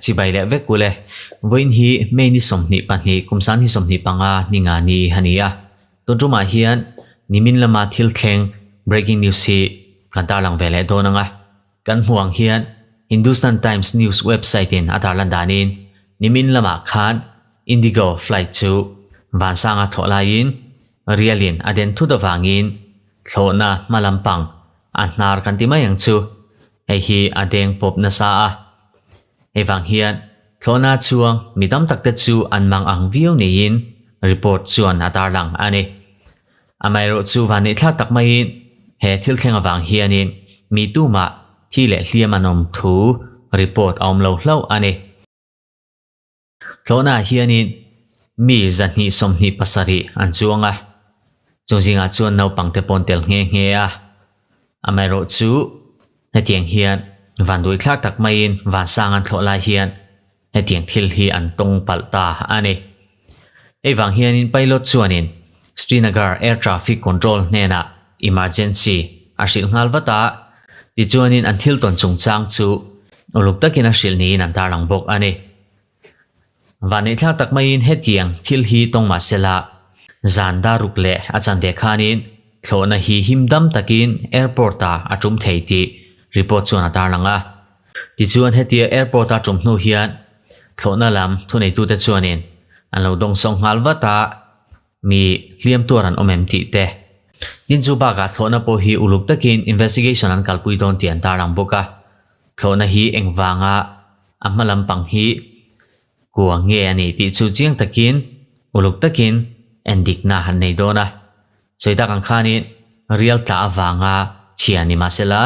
Chibai leh vek ule, vawiin hi May ni 22 kum san hi 25 ni nga ni a ni a. Tun tumah hian nimin lama thil thleng breaking news hi kan tarlang ve leh dawn ang a. Kan hmuh ang hian Hindustan Times news website in a tarlan danin nimin lamah khan Indigo flight chu vansanga thlawh laiin rialin a den thut avangin thlawhna hma lampang a hnar kan ti mai ang chu hei hi a deng pawp nasa a. Hei vang hian thlawhna chuang mi tam tak te chu an mang ang viau niin report chuan a tarlang a ni. Amaherawhchu vanneihthlak tak maiin he thil thleng avang hianin mi tumah thi leh hliam an awm thu report a awm lo hlauh a ni. Thlawhnaah hianin mi 227 an chuang a, chung zingah chuan naupangte pawn tel nghe nghe a. Amaherawhchu hetiang hian vanduaithlak tak maiin vansang an thlawh lai hian Hetiang thil hi an tawng palh ta a ni. Hei vang hianin pilot chuanin Srinagar Air Traffic Control hnenah emergency a hrilh nghal vat a, tichuanin an thil tawn chungchang chu uluk takin a hrilh niin an tarlang bawk a ni. Vanneihthlak tak maiin hetiang thil hi tawng mah sela zan daruk leh a chanve khanin thlawhna hi him dam takin airport-ah a tum thei tih report chuan a tarlang a. Tichuan hetia airport a tum hnu hian thlawhna lam thuneitute chuanin an lo dawngsawng nghal vat a, mi hliam tuar an awm em tih te. Tin chu bakah thlawhna pawh hi uluk takin investigation an kalpui dawn tih an tarlang bawk a, thlawhna hi engvanga a hma lampang hi kua nge a nih tih chu chiang takin uluk takin endikna an nei dawn a. Sawi tak ang khanin rial tla avanga chhia ni mahsela,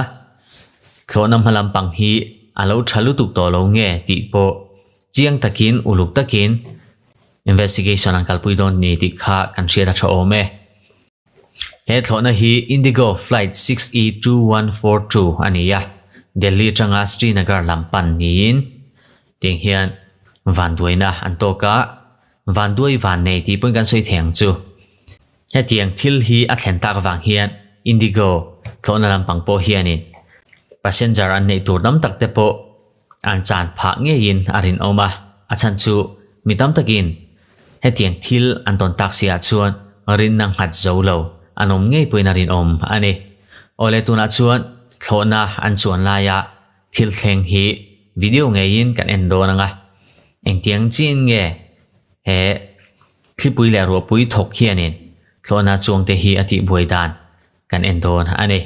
thlawhna hma lampang hi a lo tha lutuk tawh lo nge tih pawh chiang takin uluk takin investigation an kalpui dawn ni tih kha kan hriat a tha awm e. He thlawhna hi Indigo flight 6E2142 a ni a, Delhi atanga Srinagar lam pan niin tiang hian vanduaina an tawk a, vanduai vannei tih pawhin kan sawi thei ang chu. Hetiang thil hi a thlen tak avang hian Indigo thlawhna lampang pawh hianin passenger an neih tur tam tak te pawh an chan phah ngeiin a rinawm a, a chhan chu mi tam takin hetiang thil an tawn tak si ah chuan rinna nghat zo lo an awm ngei pawhin a rinawm a ni. Awle tunah chuan thlawhna an chuan laia thil thleng hi video ngeiin kan en dawn ang a, engtiang chin nge he Thlipui leh ruahpui thawk hianin thlawhna chuangte hi a tihbuai dan kan en dawn a ni.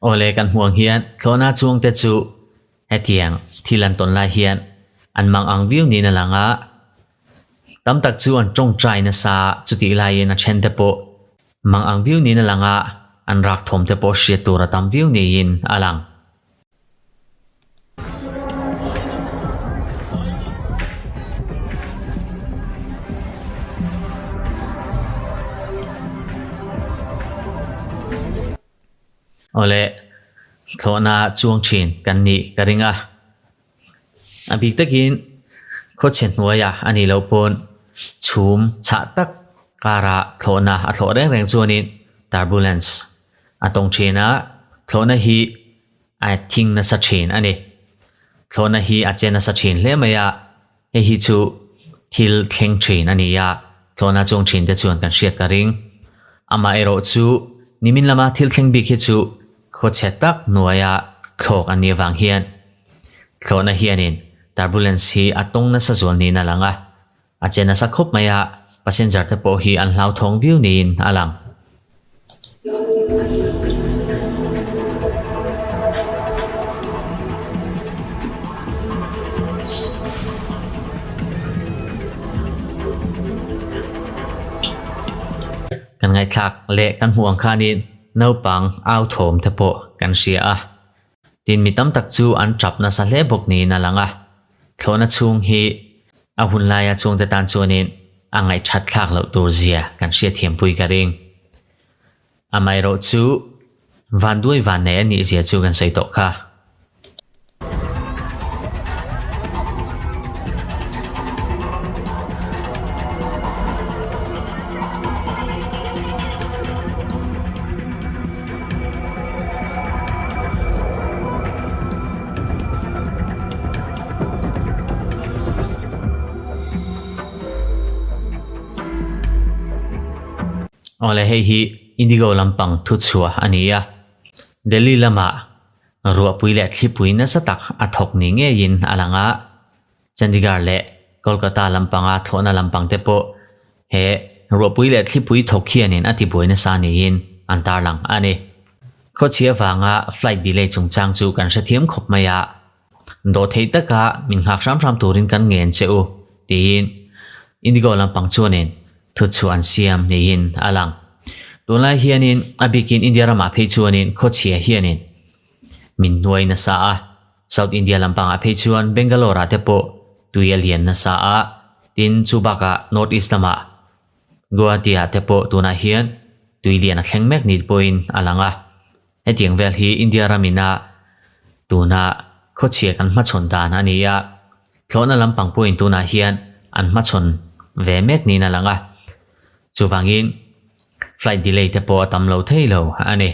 Awle kan hmuh ang hian thlawhna chuangte chu Hetiang thil an tawn lai hian an mang ang viau niin a lang a, tam tak chu an tawngtai nasa chutih laiin a then te pawh mang ang viau niin a lang a, an rak thawm te pawh hriat tur a tam viau niin a lang. Awle, thlawhna chuang thin kan nih ka ring a. A bik takin khawchhe hnuaia a nih loh pawn chhum chhah tak karah thlawhna a thlawh reng reng chuanin turbulence a tawng thin a, thlawhna hi a thing nasa thin a ni. Thlawhna hi a che nasa thin hle mai a, hei hi chu thil thleng thin a ni a, thlawhna chuang thin te chuan kan hriat ka ring. Amaherawh chu nimin lama thil thleng bik hi chu khawchhe tak hnuaia thlawk an nih avang hian thlawhna hianin turbulence hi a tawng nasa zual niin a lang a, a che nasa khawp mai a, passenger te pawh hi an hlauthawng viau niin a lang. Kan ngaihthlak leh kan hmuh ang khanin naupang au thawm te pawh kan hria a, tin mi tam tak chu an tap nasa hle bawk niin a lang a, thlawhna chhung hi a hun laia chhungte tan chuanin a ngaihthat thlak loh tur zia kan hriatthiampui ka ring. Amaherawh chu Vanduai vannei a nih zia chu kan sawi tawh kha. Awle hei hi Indigo lampang thuchhuah a ni a, Delhi lamah ruahpui leh thlipui nasa tak a thawk ni ngeiin a lang a, Chandigarh leh Kolkata lampanga thlawhna lampang te pawh he ruahpui leh thlipui thawk hianin a tibuai nasa niin an tarlang a ni. Khawchhia vanga flight delay chungchang chu kan hrethiam khawp mai a, Dawhtheih taka min nghak hram hram turin kan ngen che u, tiin Indigo lampang chuanin thutchhuah an siam niin a lang. Tunlai hianin a bikin India ramah phei chuanin khawchhia hianin min hnuai nasa a, South India lampangah phei chuan Bangalore-ah te pawh tui a lian nasa a, tin chu bakah North East lamah Guwahati-ah te pawh tunah hian tui lian a thleng mek ni pawhin a lang a. Hetiang vel hi India ramina tuna khawchhia kan hmachhawn dan a ni a, thlawhna lampang pawhin tunah hian an hmachhawn ve mek niin a lang a, chuvangin flight delay te pawh a tam lo thei lo a ni.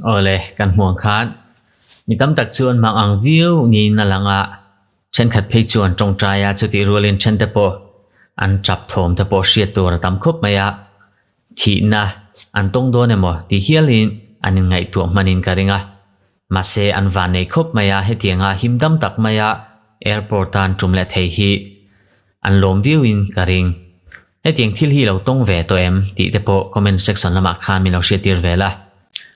Awle, kan hmuh ang khan mi tam tak chu an mang ang viau niin a lang a, thenkhat phei chu an tawngtai a, chutih rualin thente pawh an tap thawm te pawh hriat tur a tam khawp mai a. Thihna an tawng dawn emaw tih hialin an inngaihtuah hmanin ka ring a. Mahse an van nei khawp mai a, hetianga him dam tak maia airport a an tum leh thei hi an lawm viauin ka ring. Hetiang thil hi lo tawng ve tawh em tih te pawh comment section lamah khan min lo hriattir ve la.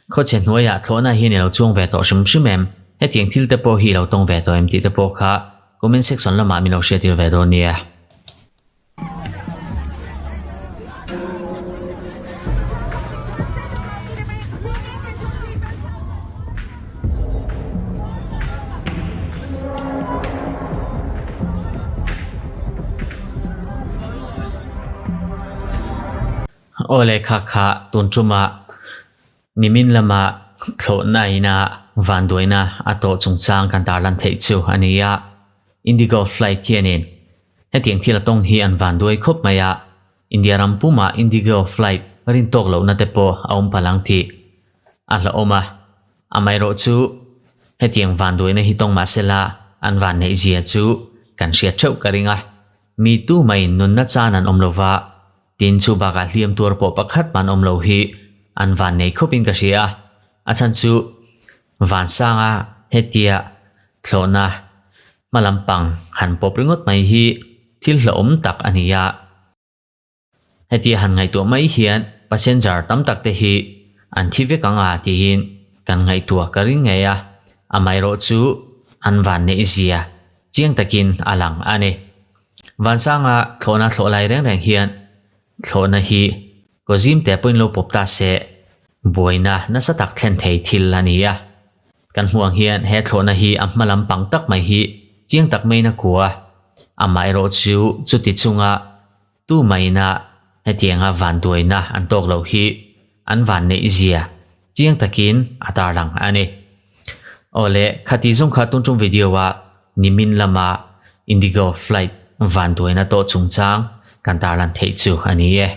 Khawchhe hnuaiah thlawhna hian i lo chuang ve tawh hrim hrim em? Hetiang thil te pawh hi lo tawng ve tawh em tih te pawh kha comment section lamah min lo hriattir ve dawn nia. Aw le kha kha tun ṭuma nimin lama thlawhna ina vanduaina a tawh chungchang kan tarlan theih chu a ni a, Indigo flight hianin Hetiang thil a tawng hi an van duai khawp mai a, India ram pumah Indigo flight rin tawk lohna te pawh a awm palh ang tih a hlauhawm a. Amaherawh chu hetiang van duaina hi tawng mah sela an van neih zia chu kan hriat theuh ka ring a, mi tu maiin nunna chan an awm lova, tin chu bakah hliam tuar pawh pakhat man awm lo hi an van nei khawpin ka hria a, a chhan chu Vansanga hetia thlawhna hma lampang han pawp ringawt mai hi thil hlauhawm tak a ni a. Hetia han ngaihtuah mai hian passenger tam tak te hi an thi vek ang a tiin kan ngaihtuah ka ring ngei a, amaherawh chu an van neih zia chiang takin a lang a ni. Vansanga thlawhna thlawh lai reng reng hian thlawhna hi Kaw zim te pawhin lo pawp ta se, buaina nasa tak thlen thei thil a ni a. Kan hmuh ang hian he thlawhna hi a hma lam pang tak mai hi chiang tak maiin a kua a, amaherawh chu chuti chunga tu maina hetianga vanduaina an tawk loh hi an vanneih zia chiang takin a tarlang a ni. Awle, khati zawng kha tun tum video a nimin lama Indigo flight vanduaina tawh chungchang kan tarlan theih chu a ni e.